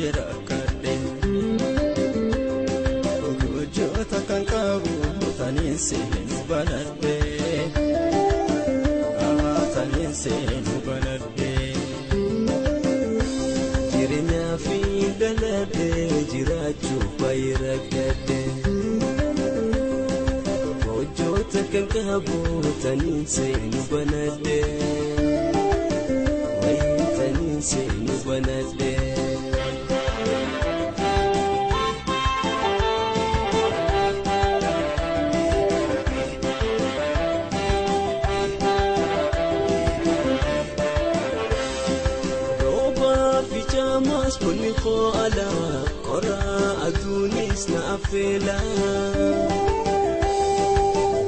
baay'ee rakkadhe. Gochoota kan qabu taniin seenu banadhe. Taniin seenu banadhe. Jireenyaa fi dhaladhe jiraachuuf baay'ee rakkadhe. Gochoota kan qabu taniin seenu banadhe. Taniin seenu banadhe. Roobaa fi caamaas bunni koo alaa qoraa aduunis na affeela.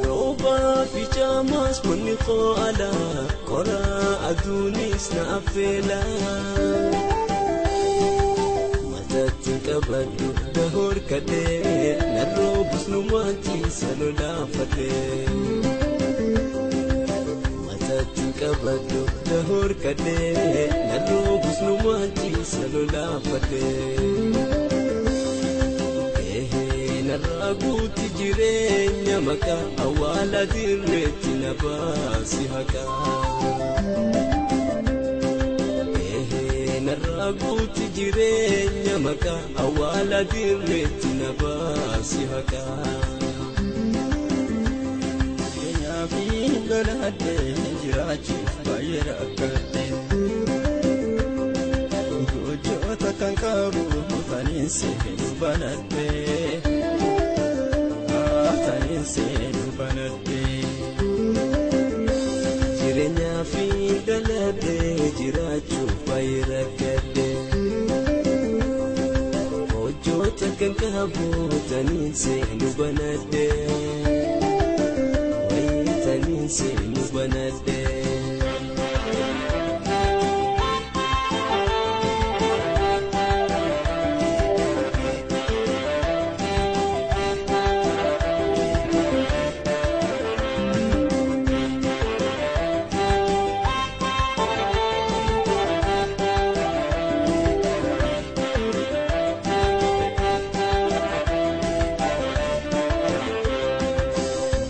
Roobaa fi caamaas bunni koo alaa qoraa aduunis na affeela. Mataatti qabadhu dahoor kadhee narroo busnumaan ciisa lolaafadhee. Mataatti qabadhu dahoor kadhee narroo busnumaan ciisa lolaafadhee. Narraa guuti jireenya maqaa awwaala dirreetti na baasi haqaa. Narraa guuti jireenya maqaa awwaala dirreetti na baasi haqaa. Jireenyaa fi loladhe jiraachuuf baay'ee rakkadhe. Gochoota kan qabu taniin seenu banadhe. Taniin seenu banadhe. Jireenyaa fi dhaladhe jiraachuuf baay'ee rakkadhe. Hojjoota kan qabu taniin seenu banadhe. Taniin seenu banadhe.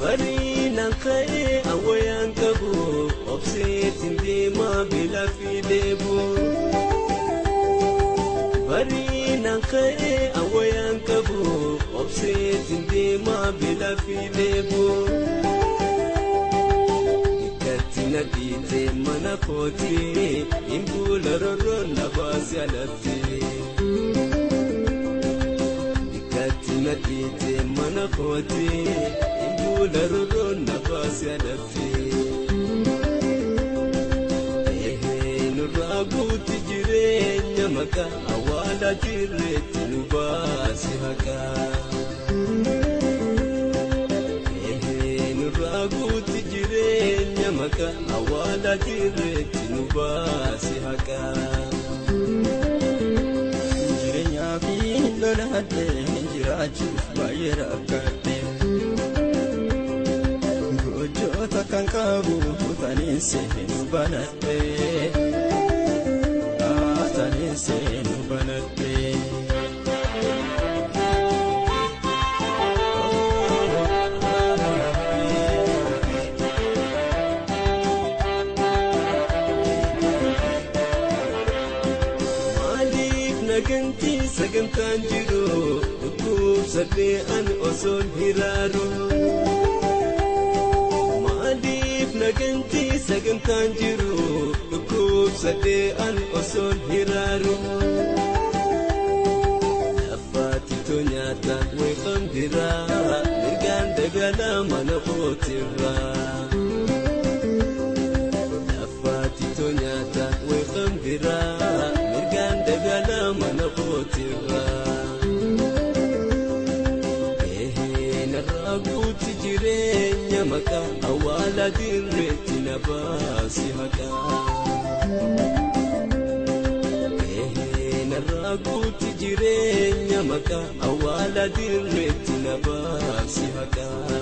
Bariinaan ka'ee awwayaan qabu obseetiin deemaa beelaa fi deebu. Bariinaan ka'ee awwayaan qabu obseetiin deemaa beelaa fi deebu. Ikkatti na dhiite mana kooti hin buula rorroon na baase alatti. Ikkatti na dhiite mana kooti. Buula rorroon na baase alatti. Nurraa guuti jireenya maqaa awwaala dirreetti nu baase haqaa. Nurraa guuti jireenya maqaa awwaala dirreetti nu baase haqaa. Jireenyaa fi loladhe jiraachuuf baay'ee rakkadhe. Gochoota kan qabu taniin seenu banadhe. Taniin seenu banadhe. Maaliif nagantii sagantaan jiru dhukkubsadhee ani osoon hiraaru. Maaliif nagantii sagantaan jiru dhukkubsadhee ani osoon hiraaru. Lafaati too nyaataan weefam biraa mirgaan dagalaa mana kootirraa. Lafaati too nyaataan weefam biraa mirgaan dagalaa mana kootirraa. Narraa guuti jireenya maqaa awwaala dirreetti na baasi haqaa. Narraa guuti jireenya maqaa awwaala dirreetti na baasi haqaa.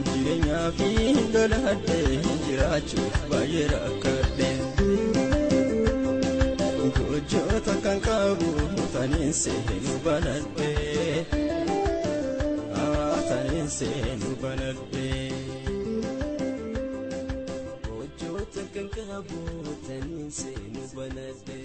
Jireenyaa fi loladhe jiraachuuf baay'ee rakkadhe. Gochoota kan qabu taniin seenu banadhe. Taniin seenu banadhe. Gochoota kan qabu taniin seenu banadhe.